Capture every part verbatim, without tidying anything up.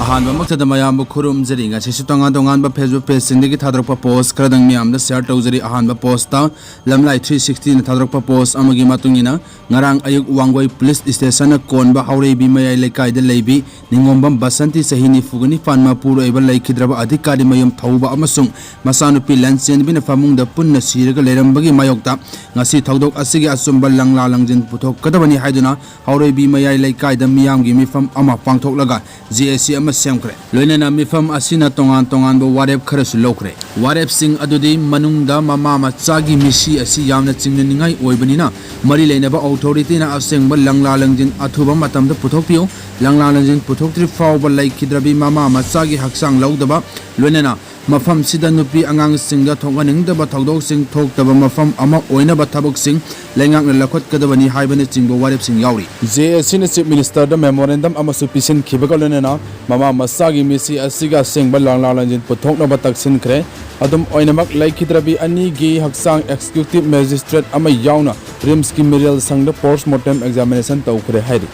ꯑꯍꯥꯟꯕꯃꯛꯇꯗ ꯃꯌꯥꯝꯕꯨ ꯈꯨꯔꯨꯝꯖꯔꯤ꯫ ꯉꯁꯤꯁꯨ ꯇꯣꯉꯥꯟ ꯇꯣꯉꯥꯟꯕ Facebook pageꯁꯤꯡꯗꯒꯤ ꯊꯥꯗꯣꯔꯛꯄ post ꯈꯔꯗꯪ ꯃꯤꯌꯥꯝꯗ share ꯇꯧꯖꯔꯤ꯫ ꯑꯍꯥꯟꯕ postꯇ ꯂꯝꯂꯥꯏ three sixtyꯅ ꯊꯥꯗꯣꯔꯛꯄ post ꯑꯃꯒꯤ ꯃꯇꯨꯡ ꯏꯟꯅ, ꯉꯔꯥꯡ ꯑꯌꯨꯛ ꯋꯥꯡꯒꯣꯏ police stationꯅ ꯀꯣꯟꯕ ꯍꯥꯎꯔꯩꯕꯤ ꯃꯌꯥꯏ ꯂꯩꯀꯥꯏꯗ ꯂꯩꯕꯤ ꯅꯤꯡꯉꯣꯝꯕꯝ ꯕꯁꯟꯇꯤ, ꯆꯍꯤ ꯅꯤꯐꯨꯒ ꯅꯤꯄꯥꯟ, ꯃꯄꯨꯔꯣꯏꯕ ꯂꯩꯈꯤꯗ꯭ꯔꯕ ꯑꯙꯤꯀꯥꯔꯤ ꯃꯌꯨꯝ ꯊꯧꯕ ꯑꯃꯁꯨꯡ ꯃꯆꯥꯅꯨꯄꯤ ꯂꯟꯆꯦꯟꯕꯤꯅ ꯐꯃꯨꯡꯗ ꯄꯨꯟꯅ ꯁꯤꯔꯒ ꯂꯩꯔꯝꯕꯒꯤ ꯃꯥꯌꯣꯛꯇ ꯉꯁꯤ ꯊꯧꯗꯣꯛ ꯑꯁꯤꯒꯤ ꯑꯆꯨꯝꯕ ꯂꯪꯂꯥ ꯂꯪꯖꯤꯟ ꯄꯨꯊꯣꯛꯀꯗꯕꯅꯤ ꯍꯥꯏꯗꯨꯅ ꯍꯥꯎꯔꯩꯕꯤ ꯃꯌꯥꯏ ꯂꯩꯀꯥꯏꯗ ꯃꯤꯌꯥꯝꯒꯤ ꯃꯤꯐꯝ ꯑꯃ ꯄꯥꯡꯊꯣꯛꯂꯒ JAC ꯑꯃ ꯁꯦꯝꯈ꯭ꯔꯦ꯫ ꯂꯣꯏꯅꯅ ꯃꯤꯐꯝ ꯑꯁꯤꯅ ꯇꯣꯉꯥꯟ ꯇꯣꯉꯥꯟꯕ ꯋꯥꯔꯦꯞ ꯈꯔꯁꯨ ꯂꯧꯈ꯭ꯔꯦ꯫ ꯋꯥꯔꯦꯞꯁꯤꯡ ꯑꯗꯨꯗꯤ ꯃꯅꯨꯡꯗ ꯃꯃꯥ ꯃꯆꯥꯒꯤ ꯃꯤꯁꯤ ꯑꯁꯤ ꯌꯥꯝꯅ ꯆꯤꯡꯅꯅꯤꯡꯉꯥꯏ ꯑꯣꯏꯕꯅꯤꯅ, ꯃꯔꯤ ꯂꯩꯅꯕ authorityꯅ ꯑꯁꯦꯡꯕ ꯂꯪꯂꯥ ꯂꯪꯖꯤꯟ ꯑꯊꯨꯕ ꯃꯇꯝꯗ ꯄꯨꯊꯣꯛꯄꯤꯌꯨ꯫ ꯂꯪꯂꯥ ꯂꯪꯖꯤꯟ ꯄꯨꯊꯣꯛꯇ꯭ꯔꯤ ꯐꯥꯎꯕ ꯂꯩꯈꯤꯗ꯭ꯔꯕꯤ ꯃꯃꯥ ꯃꯆꯥꯒꯤ ꯍꯛꯆꯥꯡ ꯂꯧꯗꯕ, ꯂꯣꯏꯅꯅ ꯃꯐꯝꯁꯤꯗ ꯅꯨꯄꯤ ꯑꯉꯥꯡꯁꯤꯡꯗ ꯊꯣꯛꯍꯟꯅꯤꯡꯗꯕ ꯊꯧꯗꯣꯛꯁꯤꯡ ꯊꯣꯛꯇꯕ ꯃꯐꯝ ꯑꯃ ꯑꯣꯏꯅꯕ ꯊꯕꯛꯁꯤꯡ ꯂꯩꯉꯥꯛꯅ ꯂꯧꯈꯠꯀꯗꯕꯅꯤ ꯍꯥꯏꯕꯅꯆꯤꯡꯕ ꯋꯥꯔꯦꯞꯁꯤꯡ ꯌꯥꯎꯔꯤ꯫ JACꯅ Chief Ministerꯗ memorandum ꯑꯃꯁꯨ ꯄꯤꯁꯤꯟꯈꯤꯕꯒ ꯂꯣꯏꯅꯅ ꯃꯃꯥ ꯃꯆꯥꯒꯤ ꯃꯤꯁꯤ ꯑꯁꯤꯒ ꯑꯁꯦꯡꯕ ꯂꯪꯂꯥ ꯂꯪꯖꯤꯟ ꯄꯨꯊꯣꯛꯅꯕ ꯇꯛꯁꯤꯟꯈ꯭ꯔꯦ꯫ ꯑꯗꯨꯝ ꯑꯣꯏꯅꯃꯛ, ꯂꯩꯈꯤꯗ꯭ꯔꯕꯤ ꯑꯅꯤꯒꯤ ꯍꯛꯆꯥꯡ executive magistrate ꯑꯃ ꯌꯥꯎꯅ RIMSꯀꯤ ꯃꯤꯔꯦꯜ ꯁꯪꯗ post mortem examination ꯇꯧꯈ꯭ꯔꯦ ꯍꯥꯏꯔꯤ꯫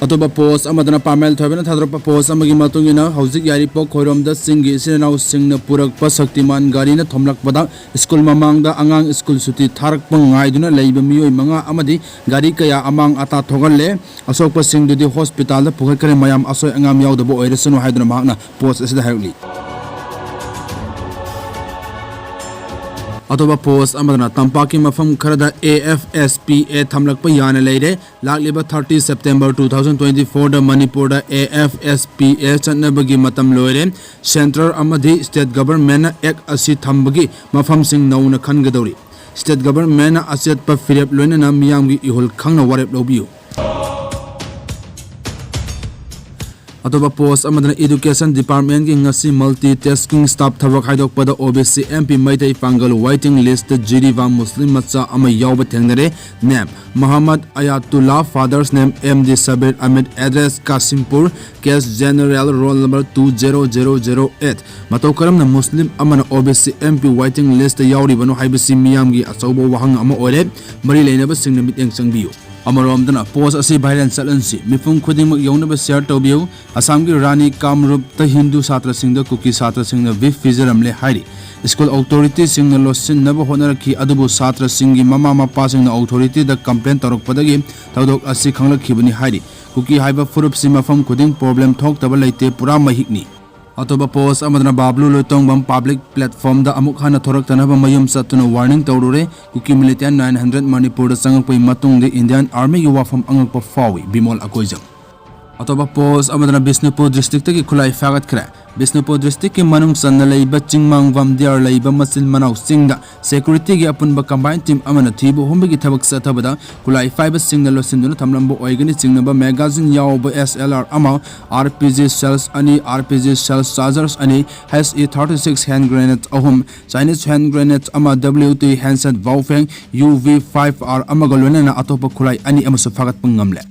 ꯑꯇꯣꯞꯄ post ꯑꯃꯗꯅ ꯄꯥꯃꯦꯜ ꯊꯣꯏꯕꯅ ꯊꯥꯗꯣꯔꯛꯄ post ꯑꯃꯒꯤ ꯃꯇꯨꯡ ꯏꯟꯅ, ꯍꯧꯖꯤꯛ ꯌꯥꯏꯔꯤꯄꯣꯛ ꯈꯣꯏꯔꯣꯝꯗ ꯆꯤꯡꯒꯤ ꯏꯆꯤꯟ ꯏꯅꯥꯎꯁꯤꯡꯅ ꯄꯨꯔꯛꯄ ꯁꯛꯇꯤꯃꯥꯟ ꯒꯥꯔꯤꯅ ꯊꯣꯝꯂꯛꯄꯗ ꯁ꯭ꯀꯨꯜ ꯃꯃꯥꯡꯗ ꯑꯉꯥꯡ ꯁ꯭ꯀꯨꯜ ꯁꯨꯇꯤ ꯊꯥꯔꯛꯄ ꯉꯥꯏꯗꯨꯅ ꯂꯩꯕ ꯃꯤꯑꯣꯏ ꯃꯉꯥ ꯑꯃꯗꯤ ꯒꯥꯔꯤ ꯀꯌꯥ ꯑꯃꯥꯡ ꯑꯇꯥ ꯊꯣꯛꯍꯜꯂꯦ꯫ ꯑꯁꯣꯛꯄꯁꯤꯡꯗꯨꯗꯤ ꯍꯣꯁꯄꯤꯇꯥꯜꯗ ꯄꯨꯈꯠꯈ꯭ꯔꯦ꯫ ꯃꯌꯥꯝ ꯑꯁꯣꯏ ꯑꯉꯥꯝ ꯌꯥꯎꯗꯕ ꯑꯣꯏꯔꯁꯅꯨ ꯍꯥꯏꯗꯨꯅ ꯃꯍꯥꯛꯅ post ꯑꯁꯤꯗ ꯍꯥꯏꯔꯛꯂꯤ꯫ ꯑꯇꯣꯞꯄ post ꯑꯃꯗꯅ, ꯇꯝꯄꯥꯛꯀꯤ ꯃꯐꯝ ꯈꯔꯗ AFSPA ꯊꯝꯂꯛꯄ ꯌꯥꯅ ꯂꯩꯔꯦ꯫ ꯂꯥꯛꯂꯤꯕ thirty September two thousand twenty fourꯗ ꯃꯅꯤꯄꯨꯔꯗ AFSPA ꯆꯠꯅꯕꯒꯤ ꯃꯇꯝ ꯂꯣꯏꯔꯦ꯫ Centre ꯑꯃꯗꯤ state governmentꯅ act ꯑꯁꯤ ꯊꯝꯕꯒꯤ ꯃꯐꯝꯁꯤꯡ ꯅꯧꯅ ꯈꯟꯒꯗꯧꯔꯤ꯫ State governmentꯅ ꯑꯆꯦꯠꯄ ꯐꯤꯔꯦꯞ ꯂꯣꯏꯅꯅ ꯃꯤꯌꯥꯝꯒꯤ ꯏꯍꯨꯜ ꯈꯪꯅ ꯋꯥꯔꯦꯞ ꯂꯧꯕꯤꯌꯨ꯫ ꯑꯇꯣꯞꯄ post ꯑꯃꯗꯅ, Education Departmentꯀꯤ ꯉꯁꯤ multitasking staff ꯊꯕꯛ ꯍꯥꯏꯗꯣꯛꯄꯗ OBC, MP, ꯃꯩꯇꯩ ꯄꯥꯡꯒꯜ waiting listꯇ ꯖꯤꯔꯤꯕꯥꯝ ꯃꯨꯁꯂꯤꯝ ꯃꯆꯥ ꯑꯃ ꯌꯥꯎꯕ ꯊꯦꯡꯅꯔꯦ꯫ Name: Muhammad Ayatullah. Father's name: M D Sabir Ahmed. Address: Kasimpur. Caste: General. Roll number two zero zero zero eight. ꯃꯇꯧ ꯀꯔꯝꯅ ꯃꯨꯁꯂꯤꯝ ꯑꯃꯅ OBC, MP waiting listꯇ ꯌꯥꯎꯔꯤꯕꯅꯣ ꯍꯥꯏꯕꯁꯤ ꯃꯤꯌꯥꯝꯒꯤ ꯑꯆꯧꯕ ꯋꯥꯍꯪ ꯑꯃ ꯑꯣꯏꯔꯦ꯫ ꯃꯔꯤ ꯂꯩꯅꯕꯁꯤꯡꯅ ꯃꯤꯠꯌꯦꯡ ꯆꯪꯕꯤꯌꯨ꯫ ꯑꯃꯔꯣꯝꯗꯅ post ꯑꯁꯤ viral ꯆꯠꯍꯟꯁꯤ, ꯃꯤꯄꯨꯝ ꯈꯨꯗꯤꯡꯃꯛ ꯌꯧꯅꯕ share ꯇꯧꯕꯤꯌꯨ꯫ ꯑꯁꯥꯝꯒꯤ ꯔꯥꯅꯤ ꯀꯥꯝꯔꯨꯞꯇ ꯍꯤꯟꯗꯨ ꯁꯥꯇ꯭ꯔꯁꯤꯡꯗ ꯀꯨꯀꯤ ꯁꯥꯇ꯭ꯔꯁꯤꯡꯅ whip ꯄꯤꯖꯔꯝꯂꯦ ꯍꯥꯏꯔꯤ꯫ School authorityꯁꯤꯡꯅ ꯂꯣꯠꯁꯤꯟꯅꯕ ꯍꯣꯠꯅꯔꯛꯈꯤ, ꯑꯗꯨꯕꯨ ꯁꯥꯇ꯭ꯔꯁꯤꯡꯒꯤ ꯃꯃꯥ ꯃꯄꯥꯁꯤꯡꯅ authorityꯗ complain ꯇꯧꯔꯛꯄꯗꯒꯤ ꯊꯧꯗꯣꯛ ꯑꯁꯤ ꯈꯪꯂꯛꯈꯤꯕꯅꯤ ꯍꯥꯏꯔꯤ꯫ ꯀꯨꯀꯤ ꯍꯥꯏꯕ ꯐꯨꯔꯨꯞꯁꯤ ꯃꯐꯝ ꯈꯨꯗꯤꯡ problem ꯊꯣꯛꯇꯕ ꯂꯩꯇꯦ, ꯄꯨꯔꯥ ꯃꯍꯤꯛꯅꯤ꯫ ꯑꯇꯣꯞꯄ post ꯑꯃꯗꯅ ꯕꯥꯕ꯭ꯂꯨ ꯂꯣꯏꯇꯣꯡꯕꯝ public platformꯗ ꯑꯃꯨꯛ ꯍꯟꯅ ꯊꯣꯔꯛꯇꯅꯕ ꯃꯌꯨꯝ ꯆꯠꯇꯨꯅ warning ꯇꯧꯔꯨꯔꯦ꯫ ꯀꯨꯀꯤ militant nine hundred ꯃꯅꯤꯄꯨꯔꯗ ꯆꯪꯉꯛꯄꯒꯤ ꯃꯇꯨꯡꯗ Indian Armyꯒꯤ ꯋꯥꯐꯝ ꯑꯉꯛꯄ ꯐꯥꯎꯏ, ꯕꯤꯃꯣꯜ ꯑꯀꯣꯏꯖꯝ꯫ ꯑꯇꯣꯞꯄ post ꯑꯃꯗꯅ ꯕꯤꯁꯅꯨꯄꯨꯔ districtꯀꯤ ꯈꯨꯠꯂꯥꯏ ꯐꯥꯒꯠꯈ꯭ꯔꯦ꯫ ꯕꯤꯁꯅꯨꯄꯨꯔ districtꯀꯤ ꯃꯅꯨꯡ ꯆꯟꯅ ꯂꯩꯕ ꯆꯤꯡꯃꯥꯡ ꯕꯝꯗꯤꯌꯥꯔ ꯂꯩꯕ ꯃꯆꯤꯟ ꯃꯅꯥꯎ ꯆꯤꯡꯗ securityꯒꯤ ꯑꯄꯨꯟꯕ combined team ꯑꯃꯅ ꯊꯤꯕ ꯍꯨꯝꯕꯒꯤ ꯊꯕꯛ ꯆꯠꯊꯕꯗ ꯈꯨꯠꯂꯥꯏ ꯐꯥꯏꯕꯁꯤꯡꯅ ꯂꯣꯠꯁꯤꯟꯗꯨꯅ ꯊꯝꯂꯝꯕ ꯑꯣꯏꯒꯅꯤ꯫ ꯆꯤꯡꯅꯕ magazine ꯌꯥꯎꯕ S L R ꯑꯃ, R P G shells ꯑꯅꯤ, R P G shells chargers ꯑꯅꯤ, H E thirty six hand grenade ꯑꯍꯨꯝ, Chinese hand grenade ꯑꯃ, W T handset Baofeng U V five R ꯑꯃꯒ ꯂꯣꯏꯅꯅ ꯑꯇꯣꯞꯄ ꯈꯨꯠꯂꯥꯏ ꯑꯅꯤ ꯑꯃꯁꯨ ꯐꯥꯒꯠꯄ ꯉꯝꯂꯦ꯫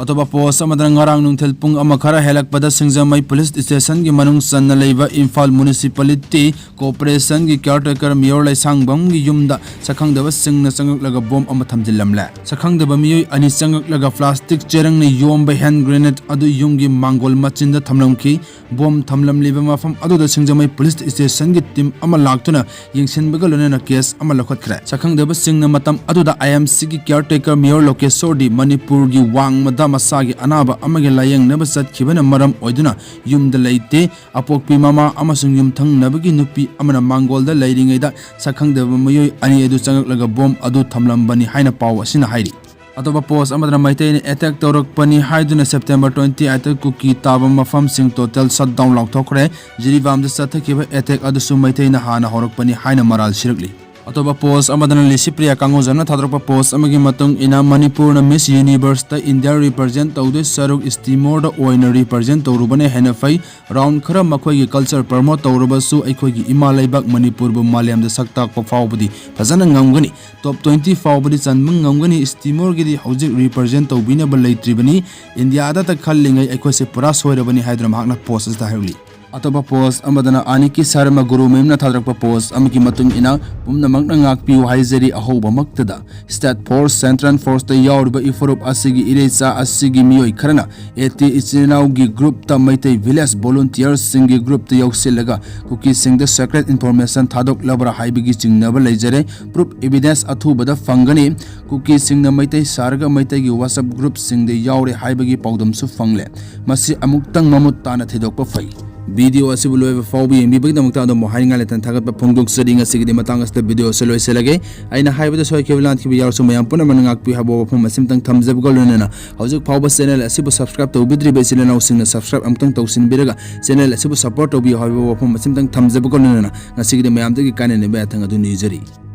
ꯑꯇꯣꯞꯄ post ꯑꯃꯗꯅ ꯉꯔꯥꯡ ꯅꯨꯡꯊꯤꯜ ꯄꯨꯡ ꯑꯃ ꯈꯔ ꯍꯦꯜꯂꯛꯄꯗ ꯁꯤꯡꯖꯃꯩ police stationꯒꯤ ꯃꯅꯨꯡ ꯆꯟꯅ ꯂꯩꯕ ꯏꯝꯐꯥꯜ municipality corporationꯒꯤ caretaker mayor ꯂꯩꯁꯥꯡꯕꯝꯒꯤ ꯌꯨꯝꯗ ꯁꯛꯈꯪꯗꯕꯁꯤꯡꯅ ꯆꯪꯂꯛꯂꯒ bomb ꯑꯃ ꯊꯝꯖꯤꯜꯂꯝꯂꯦ꯫ ꯁꯛꯈꯪꯗꯕ ꯃꯤꯑꯣꯏ ꯑꯅꯤ ꯆꯪꯂꯛꯂꯒ plastic ꯆꯦꯔꯪꯅ ꯌꯣꯝꯕ hand grenade ꯑꯗꯨ ꯌꯨꯝꯒꯤ ꯃꯥꯡꯒꯣꯜ ꯃꯆꯤꯟꯗ ꯊꯝꯂꯝꯈꯤ꯫ Bomb ꯊꯝꯂꯝꯂꯤꯕ ꯃꯐꯝ ꯑꯗꯨꯗ ꯁꯤꯡꯖꯃꯩ police stationꯒꯤ team ꯑꯃ ꯂꯥꯛꯇꯨꯅ ꯌꯦꯡꯁꯤꯟꯕꯒ ꯂꯣꯏꯅꯅ case ꯑꯃ ꯂꯧꯈꯠꯈ꯭ꯔꯦ꯫ ꯁꯛꯈꯪꯗꯕꯁꯤꯡꯅ ꯃꯇꯝ ꯑꯗꯨꯗ I M Cꯒꯤ caretaker mayor ꯂꯣꯀꯦꯁꯣꯔꯗꯤ ꯃꯅꯤꯄꯨꯔꯒꯤ ꯋꯥꯡꯃꯗ ꯃꯁꯥꯒꯤ ꯑꯅꯥꯕ ꯑꯃꯒꯤ ꯂꯥꯌꯦꯡꯅꯕ ꯆꯠꯈꯤꯕꯅ ꯃꯔꯝ ꯑꯣꯏꯗꯨꯅ ꯌꯨꯝꯗ ꯂꯩꯇꯦ꯫ ꯑꯄꯣꯛꯄꯤ ꯃꯃꯥ ꯑꯃꯁꯨꯡ ꯌꯨꯝꯊꯪꯅꯕꯒꯤ ꯅꯨꯄꯤ ꯑꯃꯅ ꯃꯥꯡꯒꯣꯜꯗ ꯂꯩꯔꯤꯉꯩꯗ ꯁꯛꯈꯪꯗꯕ ꯃꯤꯑꯣꯏ ꯑꯅꯤ ꯑꯗꯨ ꯆꯪꯂꯛꯂꯒ bomb ꯑꯗꯨ ꯊꯝꯂꯝꯕꯅꯤ ꯍꯥꯏꯅ ꯄꯥꯎ ꯑꯁꯤꯅ ꯍꯥꯏꯔꯤ꯫ ꯑꯇꯣꯞꯄ post ꯑꯃꯗꯅ ꯃꯩꯇꯩꯅ attack ꯇꯧꯔꯛꯄꯅꯤ ꯍꯥꯏꯗꯨꯅ September twenty eight ꯀꯨꯀꯤ ꯇꯥꯕ ꯃꯐꯝꯁꯤꯡ total shutdown ꯂꯥꯎꯊꯣꯛꯈ꯭ꯔꯦ꯫ ꯖꯤꯔꯤꯕꯥꯝꯗ ꯆꯠꯊꯈꯤꯕ attack ꯑꯗꯨꯁꯨ ꯃꯩꯇꯩꯅ ꯍꯥꯟꯅ ꯍꯧꯔꯛꯄꯅꯤ ꯍꯥꯏꯅ ꯃꯔꯥꯜ ꯁꯤꯔꯛꯂꯤ꯫ ꯑꯇꯣꯞꯄ post ꯑꯃꯗꯅ ꯂꯤꯁꯤꯄ꯭ꯔꯤꯌꯥ ꯀꯥꯡꯉꯣꯖꯝꯅ ꯊꯥꯗꯣꯔꯛꯄ post ꯑꯃꯒꯤ ꯃꯇꯨꯡ ꯏꯟꯅ ꯃꯅꯤꯄꯨꯔꯅ Miss Universeꯇ India represent ꯇꯧꯗꯣꯏ ꯁꯔꯨꯛ East Timorꯗ ꯑꯣꯏꯅ represent ꯇꯧꯔꯨꯕꯅ ꯍꯦꯟꯅ ꯐꯩ꯫ Round ꯈꯔ ꯃꯈꯣꯏꯒꯤ culture promote ꯇꯧꯔꯕꯁꯨ ꯑꯩꯈꯣꯏꯒꯤ ꯏꯃꯥ ꯂꯩꯕꯥꯛ ꯃꯅꯤꯄꯨꯔꯕꯨ ꯃꯥꯂꯦꯝꯗ ꯁꯛ ꯇꯥꯛꯄ ꯐꯥꯎꯕꯗꯤ ꯐꯖꯅ ꯉꯝꯒꯅꯤ꯫ Top twenty ꯐꯥꯎꯕꯗꯤ ꯆꯟꯕ ꯉꯝꯒꯅꯤ꯫ East Timorꯒꯤꯗꯤ ꯍꯧꯖꯤꯛ represent ꯇꯧꯕꯤꯅꯕ ꯂꯩꯇ꯭ꯔꯤꯕꯅꯤ꯫ ꯏꯟꯗꯤꯌꯥꯗꯇ ꯈꯜꯂꯤꯉꯩ ꯑꯩꯈꯣꯏꯁꯦ ꯄꯨꯔꯥ ꯁꯣꯏꯔꯕꯅꯤ ꯍꯥꯏꯗꯨꯅ ꯃꯍꯥꯛꯅ post ꯑꯁꯤꯗ ꯍꯥꯏꯔꯛꯂꯤ꯫ ꯑꯇꯣꯞꯄ ꯄꯣꯁ ꯑꯃꯗꯅ ꯑꯅꯤꯀꯤ ꯁꯔꯃ ꯒꯨꯔꯨ ꯃꯌꯨꯝꯅ ꯊꯥꯗꯣꯔꯛꯄ ꯄꯣꯁ ꯑꯃꯒꯤ ꯃꯇꯨꯡ ꯏꯟꯅ ꯄꯨꯝꯅꯃꯛꯅ ꯉꯥꯛꯄꯤꯌꯨ ꯍꯥꯏꯖꯔꯤ꯫ ꯑꯍꯧꯕꯃꯛꯇꯗ ꯁ꯭ꯇꯦꯠ ꯐꯣꯔꯁ, ꯁꯦꯟꯇ꯭ꯔꯦꯜ ꯐꯣꯔꯁꯇ ꯌꯥꯎꯔꯤꯕ ꯏꯐꯨꯔꯨꯞ ꯑꯁꯤꯒꯤ ꯏꯔꯩꯆꯥ ꯑꯁꯤꯒꯤ ꯃꯤꯑꯣꯏ ꯈꯔꯅ ꯑꯦ ꯇꯤ ꯏꯆꯤꯟ ꯏꯅꯥꯎꯒꯤ ꯒ꯭ꯔꯨꯞꯇ ꯃꯩꯇꯩ ꯚꯤꯂꯦꯖ ꯚꯣꯂꯨꯟꯇꯤꯌꯔꯁꯤꯡꯒꯤ ꯒ꯭ꯔꯨꯞꯇ ꯌꯧꯁꯤꯜꯂꯒ ꯀꯨꯀꯤꯁꯤꯡꯗ ꯁꯦꯀ꯭ꯔꯦꯠ ꯏꯟꯐꯣꯔꯃꯦꯁꯟ ꯊꯥꯗꯣꯛꯂꯕ꯭ꯔꯥ ꯍꯥꯏꯕꯒꯤ ꯆꯤꯡꯅꯕ ꯂꯩꯖꯔꯦ꯫ ꯄ꯭ꯔꯨꯞ ꯏꯚꯤꯗꯦꯟꯁ ꯑꯊꯨꯕꯗ ꯐꯪꯒꯅꯤ꯫ ꯀꯨꯀꯤꯁꯤꯡꯅ ꯃꯩꯇꯩ ꯁꯥꯔꯒ ꯃꯩꯇꯩꯒꯤ ꯋꯥꯆꯞ ꯒ꯭ꯔꯨꯞꯁꯤꯡꯗ ꯌꯥꯎꯔꯦ ꯍꯥꯏꯕꯒꯤ ꯄꯥꯎꯗꯝꯁꯨ ꯐꯪꯂꯦ꯫ ꯃꯁꯤ ꯑꯃꯨꯛꯇꯪ ꯃꯃꯨꯠ ꯇꯥꯅ ꯊꯤꯗꯣꯛꯄ ꯐꯩ꯫ ꯚꯤꯗꯤꯑꯣ ꯑꯁꯤꯕꯨ ꯂꯣꯏꯕ ꯐꯥꯎꯕ ꯌꯦꯡꯕꯤꯕꯒꯤꯗꯃꯛꯇ ꯑꯗꯣꯝꯕꯨ ꯍꯥꯏꯅꯤꯡꯉꯥꯏ ꯂꯩꯇꯅ ꯊꯥꯒꯠꯄ ꯐꯣꯡꯗꯣꯛꯆꯔꯤ꯫ ꯉꯁꯤꯒꯤꯗꯤ ꯃꯇꯥꯡ ꯑꯁꯤꯗ ꯚꯤꯗꯤꯑꯣ ꯑꯁꯤ ꯂꯣꯏꯁꯤꯜꯂꯒꯦ꯫ ꯑꯩꯅ ꯍꯥꯏꯕꯗ ꯁꯣꯏꯈꯤꯕ ꯂꯥꯟꯈꯤꯕ ꯌꯥꯎꯔꯁꯨ ꯃꯌꯥꯝ ꯄꯨꯝꯅꯃꯛꯅ ꯉꯥꯛꯄꯤꯌꯨ ꯍꯥꯏꯕ ꯋꯥꯐꯝ ꯑꯁꯤꯃꯇꯪ ꯊꯝꯖꯕꯒ ꯂꯣꯏꯅꯅ ꯍꯧꯖꯤꯛ ꯐꯥꯎꯕ ꯆꯦꯅꯦꯜ ꯑꯁꯤꯕꯨ ꯁꯕꯁꯀ꯭ꯔꯥꯏꯕ ꯇꯧꯕꯤꯗ꯭ꯔꯤꯕ ꯏꯆꯤꯜ ꯏꯅꯥꯎꯁꯤꯡꯅ ꯁꯕꯁꯀ꯭ꯔꯥꯏꯕ ꯑꯃꯨꯛꯇꯪ ꯇꯧꯁꯤꯟꯕꯤꯔꯒ ꯆꯦꯅꯦꯜ ꯑꯁꯤꯕꯨ ꯁꯄꯣꯔꯠ ꯇꯧꯕꯤꯌꯨ ꯍꯥꯏꯕ ꯋꯥꯐꯝ ꯑꯁꯤꯃꯇꯪ ꯊꯝꯖꯕꯒ ꯂꯣꯏꯅꯅ ꯉꯁꯤꯒꯤꯗꯤ ꯃꯌꯥꯝꯗꯒꯤ ꯀꯥꯏꯅꯅꯕ ꯌꯥꯊꯪ ꯑꯗꯨ ꯅꯤꯖꯔꯤ꯫